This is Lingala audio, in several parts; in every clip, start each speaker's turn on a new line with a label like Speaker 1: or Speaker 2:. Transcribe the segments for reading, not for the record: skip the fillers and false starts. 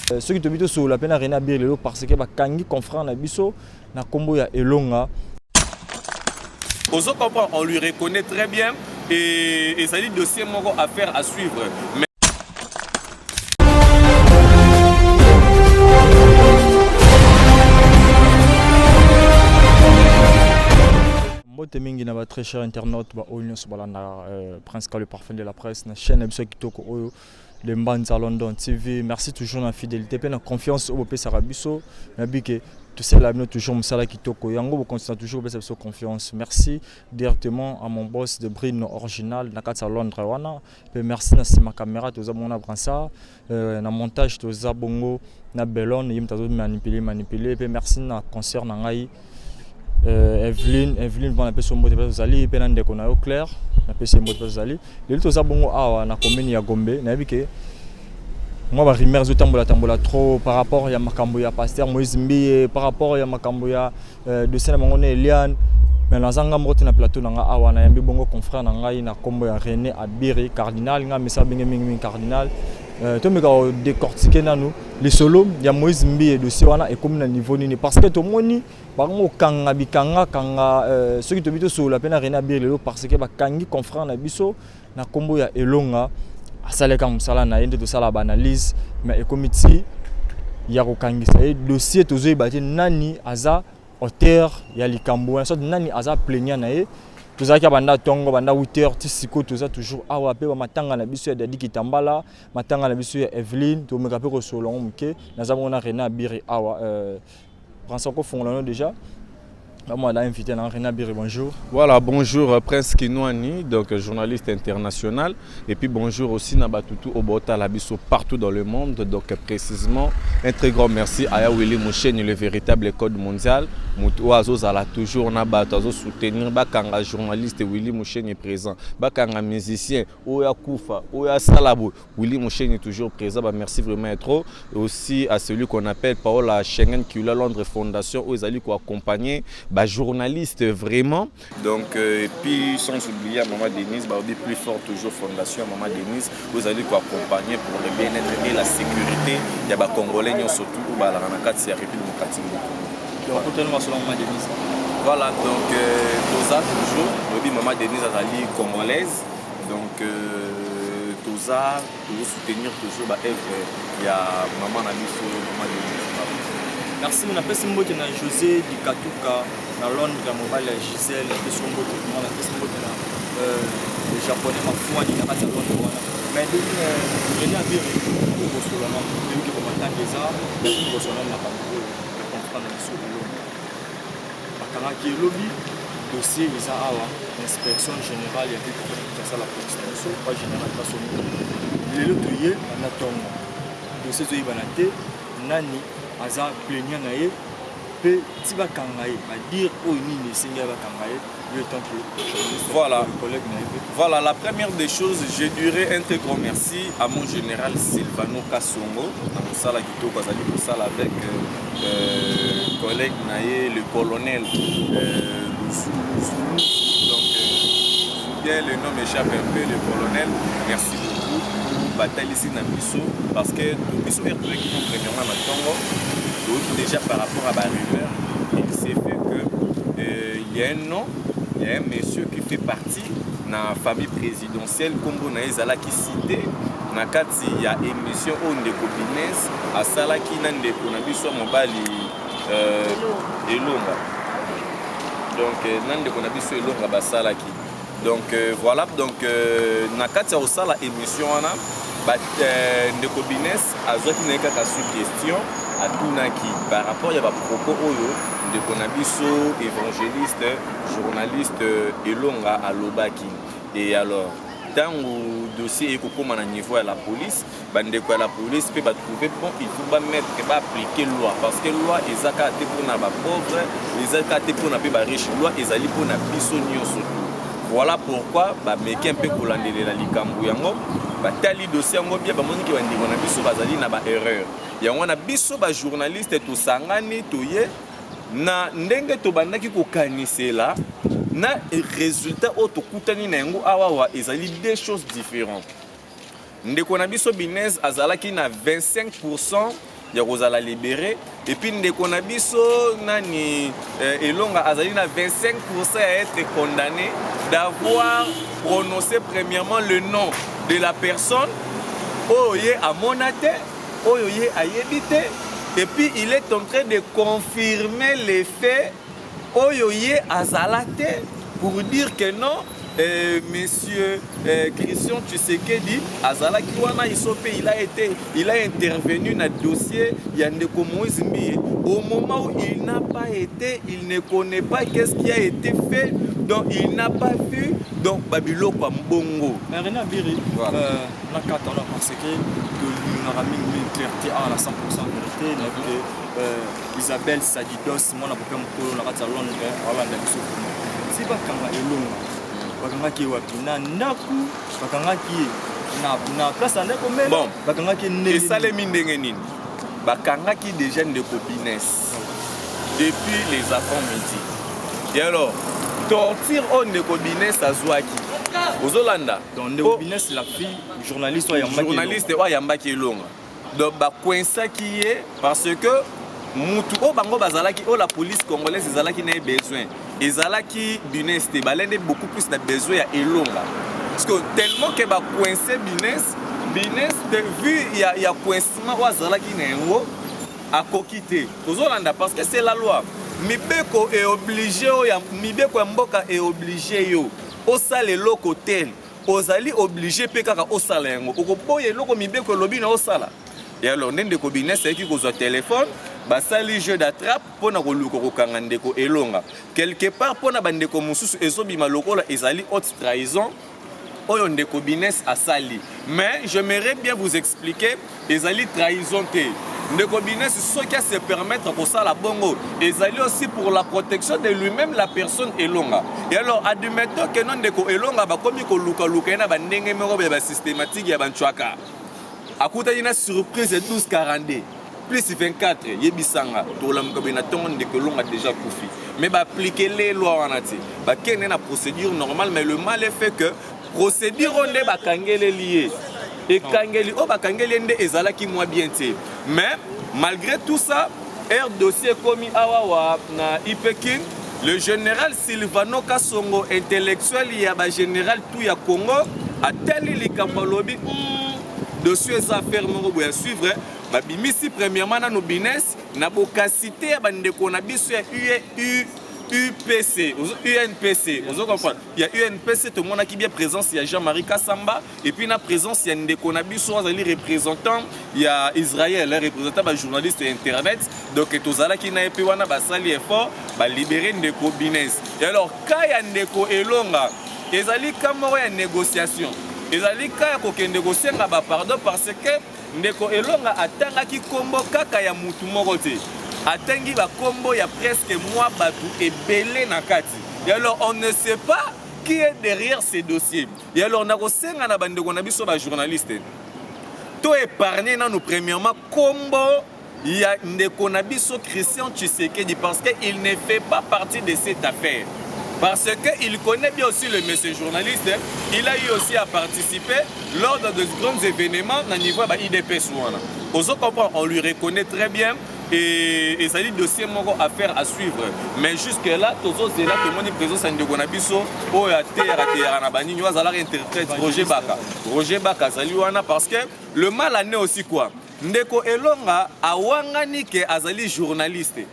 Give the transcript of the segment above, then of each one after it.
Speaker 1: Soki tobi tosolola mpe na René Abiri lelo parce que bakangi confrère na biso na kombo ya Elonga.
Speaker 2: Ozo comprendre, on lui reconnaît très bien et ezali dossier moko affaire à suivre. Mais
Speaker 1: Mbote mingi na ba très chers internautes ba oyo nyonso balandaka Prince Ka le parfum de la presse na chaîne na biso ya kitoko oyo le Mbanza London TV. Merci toujours na fidélité pe na confiance oyo bopesaka biso. Nayebi ke tosala bino toujours mosala kitoko yango bokontinua toujours kopesa biso confiance. Merci directement à mon boss de Brino original na kati ya Londres wana. Pe merci na nsima caméra toza bongo na Bransard, na montage toza bongo na Belon, ye moto azo manipuler manipuler. Pe merci na concert na ngai Evelyne, Evelyne wana napesi yo mbote mpe tozali mpe na ndeko na yo Claire, napesi ye mbote mpe tozali lelo toza bongo awa na commune ya Gombe. Nayebi ke mwa ba rumeur ezotambola tambola trop par rapport ya makambo ya pasteur Moïse Mbiye, par rapport ya makambo ya dossier na bango na Eliane. Mais naza nga moko te na plateau na nga awa, nayambi bongo confrère na ngai na kombo ya René Abiri Cardinal, nga mesa benge mingi mingi Cardinal. Tomeka ko décortiquer nanu lisolo ya Moïse Mbiye, dossier wana ekomi na niveau nini, parce que tomoni bango kanga bikanga kanga. Soki tobi tosolola mpe na René Abiri lelo parce que bakangi confrère na biso na kombo ya Elonga, asaleka mosala na ye nde tosala ba analyse, mais ekomi ti ya kokangisa ye dossier, tozoyeba te nani aza auteur ya likambo wana, soit nani aza plaignant na ye. Tozalaki banda ntongo, banda 8 heures ti sikoyo toza toujours awa. Mpe bamatanga na biso ya Dadi Kitambala, matanga na biso ya Evelyne, tomeka mpe kosolola yango moke. Naza bongo na René Abiri awa. Prince kofongola no déjà moi là invité na René Abiri, bonjour.
Speaker 2: Voilà, bonjour Prince Kinwani, donc journaliste international, et puis bonjour aussi na batutu obota la biso partout dans le monde. Donc précisément un très grand merci à Willy Moucheni, le véritable code mondial. Mutu azozala toujours na bato azo soutenir bakanga journaliste Willy Moucheni présent, bakanga musicien oyo akufa oyo asala boye, Willy Moucheni toujours présent. Bah, merci vraiment trop. Et aussi à celui qu'on appelle Paola Schengen Kiula Londres Fondation oyo ezali ko accompagner ba journaliste vraiment. Donc et puis sans oublier à Maman Denise, bah, plus fort toujours Fondation Maman Denise oyo ezali ko accompagner pour le bien-être et la sécurité ya ba Congolais nyonso tout oyo balaka na kati ya République démocratique du Congo.
Speaker 1: Donc otali masolo Maman Denise.
Speaker 2: Voilà, donc toza toujours lobi Maman Denise azali congolaise, donc toza soutenir toujours ba œuvre ya maman na biso Maman Denise.
Speaker 1: Merci. Napesi mbote na José Dikatuka na Londres ya mobali ya Gisèle, napesi yo mbote vraiment. Napesi mbote na le japonais Mafuani na kati ya Londres wana. Mais René Abiri, kosola na toyoki komatanga eza kosola na makambo oyo ya comprendre na biso elongo bakangaki elobi. Dossier eza awa, inspection générale ya ville Kinshasa, la police na biso pa général Kasongo. Lelo toye banda ntongo, dossier ezoyebana te nani aza plaignant na ye mpe ti bakanga ye, badire oyo nini esengi ya bakanga ye. Yo tant que journaliste,
Speaker 2: voilà,
Speaker 1: collègue na ye mpe.
Speaker 2: Voilà, la première des choses, je dirais un très grand merci à mon général Silvano Kasongo, na mosala kitoko azali kosala avec collègue na ye le colonel Lusu, donc bien le nom m'échappe un peu, le colonel, merci beaucoup batalisi na biso, parce que biso heure toyeki no premièrement na ntongo, toyoki déjà par rapport à ba rumeur. Il s'est fait que il y a un nom, il y a un monsieur qui fait partie na famille présidentielle, kombo na ye ezalaki cité na kati ya émission oyo ndeko Bines asalaki na ndeko na biso ya mobali Elonga. Donc na ndeko na biso Elonga basalaki. Donc voilà, donc na kati ya kosala émission wana, ndeko Bines azwaki na ye kaka sous question, atunaki par rapport ya bapropos oyo ndeko na biso évangéliste journaliste Elonga alobaki. Et alors ntango dossier ekokóma na niveau ya la police, bandeko ya la police mpe batrouve bon, il faut bamettre, baappliquer loi, parce que loi eza kaka te mpona bapauvre, eza kaka te mpona mpe bariche, loi ezali mpona biso nyonso tu. Voilà pourquoi bameki mpe kolandelela likambo yango, batali dossier yango bien, bamoniki bandeko na biso bazali na baerreur. Yango wana biso bajournaliste tosangani, toye na ndenge tobandaki kokanisela na résultat oyo tokutani na yango awawa ezali deux choses différentes. Ndeko na biso Binez azalaki na 25. ya kozala libéré. Et puis ndeko na biso nani, Elonga, azali na 25% ya être condamné d'avoir prononcé premièrement le nom de la personne oyo ye amona te, oyo ye ayebi te. Et puis il est en train de confirmer les faits oyo ye azala te, pour dire que non, monsieur Christian Tshisekedi azalaki wana, iso mpe il a intervenu na dossier ya ndeko Moïse Mbiye, au moment où il n'a pas été, il ne connaît pas qu'est-ce qui a été fait, donc il n'a pas vu. Donc babiloko ya mbongo.
Speaker 1: Mais René Abiri,
Speaker 2: Voilà.
Speaker 1: Na kati wana, parce que tolingaka mingi clarté awa na 100% vérité, nayebi ke Isabelle Sadidos, mwana pope mokolo na kati ya Londres, aolanda biso kuna. Si bakanga Elonga, bakangaki ye wapi? Na ndako bakangaki ye, na place ya ndako mele?
Speaker 2: Bon.
Speaker 1: Bakangaki ye ndenge nini?
Speaker 2: Esalemi ndenge nini? Bakangaki déjà ndeko Bines depuis les avant-midi. Et alors torture oyo ndeko Bines azwaki, ozolanda?
Speaker 1: Donc ndeko Bines, la fille journaliste oyo ayambaki?
Speaker 2: Journaliste oyo ayambaki Elonga. Donc bakoinsaki ye parce que mutu oyo bango bazalaki, oyo la police congolaise ezalaki na ye besoin, ezalaki Bines te. Balende beaucoup plus na besoin ya Elonga, parce que tellement ke bacoince Bines, Bines te vu ya coincement oyo azalaki na yango, akoki te. Ozolanda? Parce que c'est la loi, mibeko eoblige oyo mibeko ya mboka eoblige yo osala eloko te, ozali obligé mpe kaka osala yango. Okoboya eloko mibeko elobi na osala? Et alors nde ndeko Bines ayeki kozwa telefone, basali jeu d'attrape mpona koluka kokanga ndeko Elonga. Quelque part, mpona bandeko mosusu ezobima lokola ezali haute trahison oyo ndeko Bines asali. Mais j'aimerais bien vous expliquer, ezali trahison te. Ndeko Bines, soki ase permettre kosala bongo, ezali aussi pour la protection de lui-même, la personne Elonga. Et alors admettons que no ndeko Elonga bakomi kolukaluka ye na bandenge moko ya basystématique ya banchwaka, akutani na surprise 1242 plus 24, yebisanga, tolamuka boye na ntongo, ndeko Elonga déjà kufi. Mais baappliquer les lois wana te, bakende na procédure normale. Mais le mal est fait que procédure oyo nde bakangeleli ye, ekangeli oyo bakangeli ye nde ezalaki mwa bien te. Mais malgré tout ça, aire dossier ekomi awawa na Ipekin, le général Silvano Kasongo, intellectuel ya bagénéral tout ya Congo, atali likambo, alobi dossier eza affaire moko boye ya suivre. Babimisi premièrement nano Bines na bokasi te ya bandeko na biso ya UE, UPC, UNPC, ozo comprendre, ya UNPC. Tomonaki bien présence ya Jean-Marie Kassamba et puis na présence ya ndeko na biso azali représentant ya Israël, représentant bajournaliste ya internet. Donc tozalaki na ye mpe wana, basali effort, balibérer ndeko Bines. Et alors ka ya ndeko Elonga ezali ka moko ya négociation, ezali ka ya kokende kosenga bapardon, parce que ndeko Elonga atangaki nkombo kaka ya mutu moko te, atangi bakombo ya presque mwa bato ebele na kati. Et alors on ne sait pas qui est derrière ces dossiers. Et alors nakosenga na bandeko na biso bajournaliste, to épargne nanu premièrement kombo ya ndeko na biso Christian Tshisekedi, parce que il ne fait pas partie de cette affaire, parce qu'il connaît bien aussi le monsieur journaliste, il a eu aussi à participer lors de grands événements na niveau ya ba UDPS wana. Ozo comprendre? On lui reconnaît très bien. Et ezali dossier moko affaire à suivre, mais jusque là tozozela. Tomoni présence ya ndeko na biso oyo ateyaka teyaka na banini, oyo azalaka interprète, Roger Baka. Roger Baka azali wana, parce que le mal ane aussi quoi, ndeko Elonga awangani ke azali journaliste.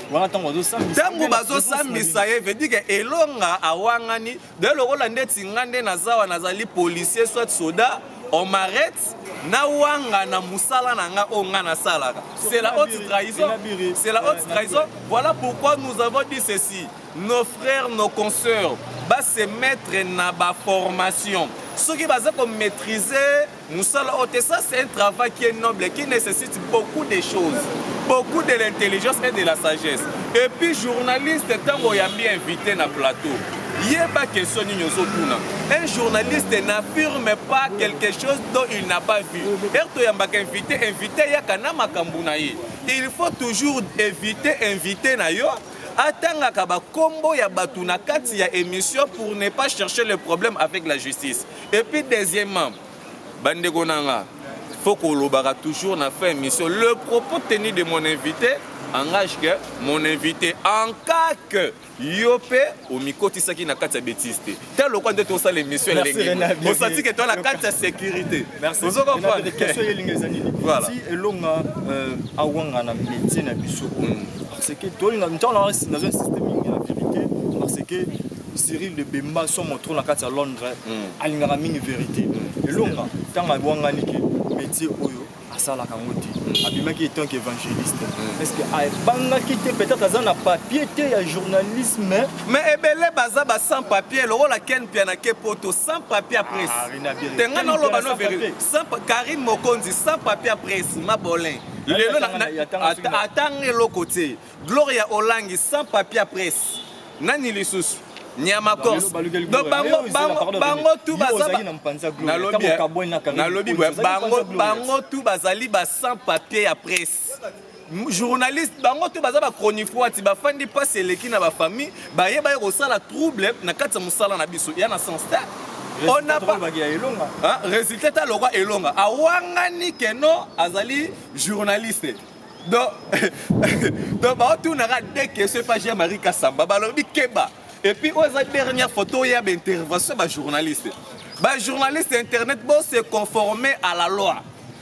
Speaker 1: Wana ntango bazosambisa.
Speaker 2: Ntango bazosambisa ye, veut dire ke Elonga awangani de lokola ndeti nga nde naza wa nazali policier soit soda, on m'arrête, nawanga na mosala na nga oyo nga nasalaka. C'est la haute trahison, c'est la haute trahison. Voilà pourquoi nous avons dit ceci: nos frères, nos consoeurs base mettre na baformation soki baza komaîtriser mosala oyo te. Ça, c'est un travail qui est noble, qui nécessite beaucoup de choses, beaucoup de l'intelligence et de la sagesse. Et puis journaliste, ntango oyambi invité na plateau, yeba question nini ozotuna. Un journaliste n'affirme pas quelque chose dont il n'a pas vu. Ere toyambaka invité, invité yaka na makambo na ye. Il faut toujours éviter invité na yo atangaka bakombo ya bato na kati ya émission pour ne pas chercher le problème avec la justice. Et puis deuxièmement, bandeko na nga, Faut kolobaka toujours na fin émission: le propos tenu de mon invité engage que mon invité, en cas que yo mpe omikotisaki na kati ya bétise te, te lokwa nde tosala émission elenge, osati ke to na kati ya sécurité.
Speaker 1: Ozo comprendre? Question yelinga eza nini? Si Elonga awanga na métier na biso, parce que tolinga ntango nazo insiste mingi na vérité, parce que Cyril de Bemba so motro na kati ya Londres alingaka mingi vérité. Elonga, ntango awangani ke métier oyo asalaka yango te, abimaki en tant qu'évangéliste, est ce que abangaki te? Peut-être aza na papier te ya journalisme.
Speaker 2: Mais ebele baza ba sans papier, lokola Ken Piana ke poto sans papier ya presse. Te, nga naoloba no vérité. Karine Mokonzi sans papier ya presse, mabolin lelo atanga eloko te. Gloria Olangi sans papier ya presse. Nani lisusu? Nyama Corse. Donc bango tu baza, nalobi boye, bango tu bazali ba sans papier ya presse, journaliste. Bango to baza bachroniqueurs, bafandi, mpasi eleki na bafamille, bayeba ye kosala trouble na kati ya mosala na biso ya na sens te.
Speaker 1: On n'a pas
Speaker 2: résultat ta lokwa. Elonga awangani keno azali journaliste. Donc baotunaka deux questions epa Jean Marie Kasamba, balobi keba. Et puis oyo eza dernière photo oyo ya baintervention ya bajournaliste. Bajournaliste internet, bose conformer à la loi.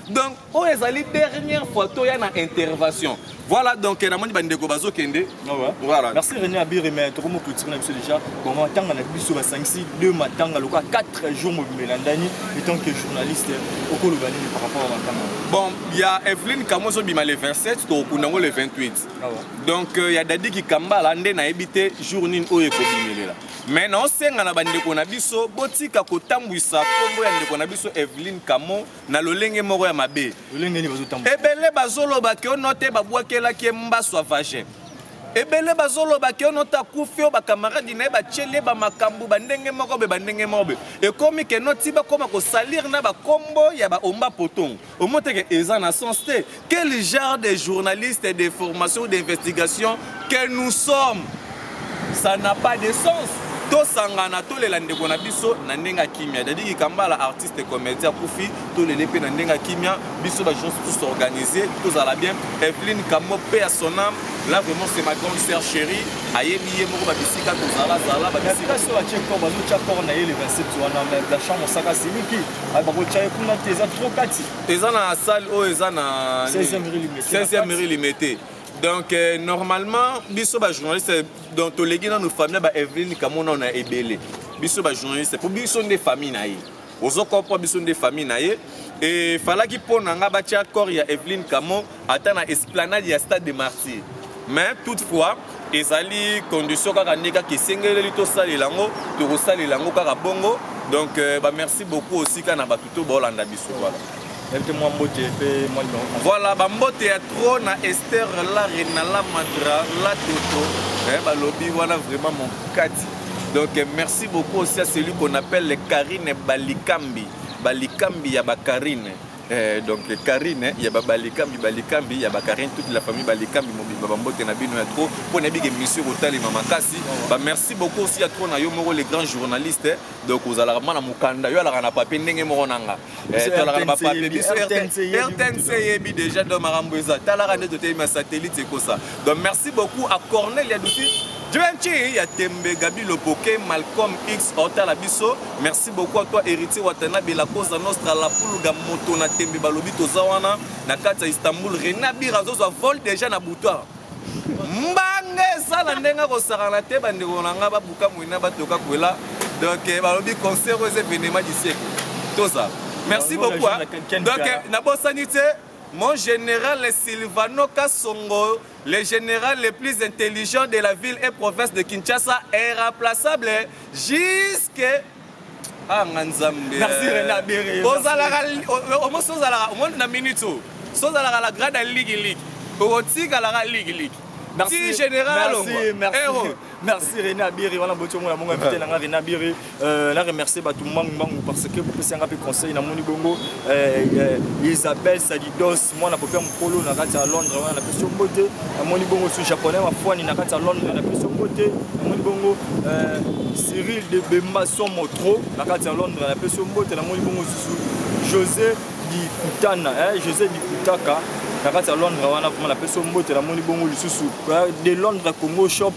Speaker 2: Donc oyo ezali dernière photo ya na intervention. Voilà, donc namoni bandeko bazokende.
Speaker 1: Voilà. Merci René Abiri, mais tokomo clôturer na biso déjà. Bon, matanga na biso, basangisi deux matanga lokola 4 jours mobimba elandani. En tant que journaliste, okoloba nini par rapport à matanga?
Speaker 2: Bon, ya Eveline Kamo ezobima le 27, tokokunda yango le 28.
Speaker 1: Ah ouais.
Speaker 2: Donc ya Dadi Kikambala nde nayebi te jour nini oyo ekobimelela, mais naosenga na bandeko na biso, botika kotambwisa nkombo ya ndeko na biso Eveline Kamo na lolenge moko ya mabe.
Speaker 1: Lolenge nini bazotambusa?
Speaker 2: Ebele bazoloba ke ono te babwakelaki ye mbaso ya vagin. Ebele bazoloba ke ono te akufi, oyo bakamaradi na ye batieli ye bamakambo bandenge moko boye, bandenge moko boye. Ekomi ke no ti bakóma kosalir na bakombo ya baomba potongo. Omo teke eza na sens te. Quel genre de journaliste de formation ou d'investigation que nous sommes? Ça n'a pas de sens. Tosangana, tolela ndeko na biso na ndenge ya kimia. Dadi Kikambala, artiste comédien, akufi, tolele mpe na ndenge ya kimia. Biso bajournaliste, tosorganiser, tozala bien. Eveline Kamo, paix à son âme. Là vraiment, c'est ma grande sœur chérie, ayebi ye moko babisika tozalazala babisika.
Speaker 1: Kasi oyo atie corps, bazotia corps na ye le 27 wana, mais Blanchard Mosaka siliki, bakotya ye kuna te, eza trop kati.
Speaker 2: Eza na salle oyo eza na
Speaker 1: 16e rue Limete.
Speaker 2: 16e rue Limete. Donc normalement biso bajournaliste, donc toleki nanu famille ba Eveline Kamo nano na ebele. Biso bajournaliste, po biso nde famille na ye, ozokompa, biso nde famille na ye. Efalaki mpo na nga batia corps ya Eveline Kamo ata na esplanade ya Stade de Martyr, mais toutefois ezali condition kaka nde kaka esengeleli tosalela yango, tokosalela yango kaka bongo. Donc bamerci beaucoup aussi kaka na bato to baolanda biso. Voilà.
Speaker 1: Nayebi te, mwa mbote mpe mwa numéro.
Speaker 2: Voilà, bambote ya trop na Ester la Renala Mandra la Toto, balobi wana vraiment mon kati. Donc merci beaucoup aussi à celui qu'on appelle Karine Balikambi, Balikambi ya bakarine. Donc Karine ya babalikambi, Balikambi ya bakarine, toute la famille Balikambi mobimba, bambote na bino ya trop, mpo nayebi ke mission kotalema makasi. Bamerci beaucoup aussi ya trop na yo moko, les grands journalistes. Donc ozalaka mwana mokanda, yo alaka na papier ndenge moko na nga. Tolaka na bapapier biso, RTNC yebi déjà. Donc makambo eza, talaka nde totelemi ya satellite ekosa. Donc merci beaucoup à Cornel Yadusi Djuenchi ya Tembe, Gabi Lopoke, Malcolm X otala biso. Merci beaucoup à toi, Héritier Watanabe, la Cosa Nostra, la Puluga moto na Tembe. Balobi toza wana na kati ya Istanbul. Rena Bira azozwa vol déjà na butoir, mbanga eza na ndenge akosakana te. Bandeko na nga babuka mwina, batoka kwela. Donc balobi concert oyo eza événement du siècle, toza. Merci beaucoup. Donc nabosani te mon général Silvano Kasongo, le général le plus intelligent de la ville et province de Kinshasa, irremplaçable jusque anga Nzambe.
Speaker 1: Merci René Abiri.
Speaker 2: Ozalaka omosi, ozalaka omoni na minute oyo, so ozalaka la grade ya ligiligi, okotikalaka ligiligi ti général.
Speaker 1: Merci, merci. Merci René Abiri wana boti omona bongo invité na nga René Abiri. Na remercier bato mbangu mbangu parce que bopesi yanga mpe conseil. Namoni bongo Isabelle Sadidos, mwana popia mokolo na kati ya Londres wana, napesi yo mbote. Namoni bongo su Japonais Mafwani na kati ya Londres, napesi yo mbote. Namoni bongo Cyril de Bemba Somotro na kati ya Londres, napesi yo mbote. Namoni bongo susu José. Dikutana, eh, José Dikutaka na kati ya Londres wana, vraiment napesi yo mbote. Namoni bongo lisusu de Londres Congo Shop,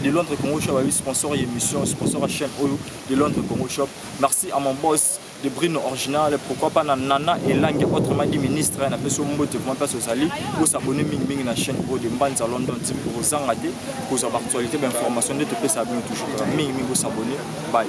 Speaker 1: de Londres Congo Shop abi sponsor ya émission, sponsor ya chaîne oyo, de Londres Congo Shop. Merci à mon boss de Brino Original, pourquoi pas na Nana Elange, autrement dit ministre, napesi yo mbote vraiment. Place ozali, osabone mingimingi na chaîne oyo de Mbanza London TV, kozanga te kozwa baactualité, bainformation nde topesa bino toujours kaka mingimingi. Osabone, bye.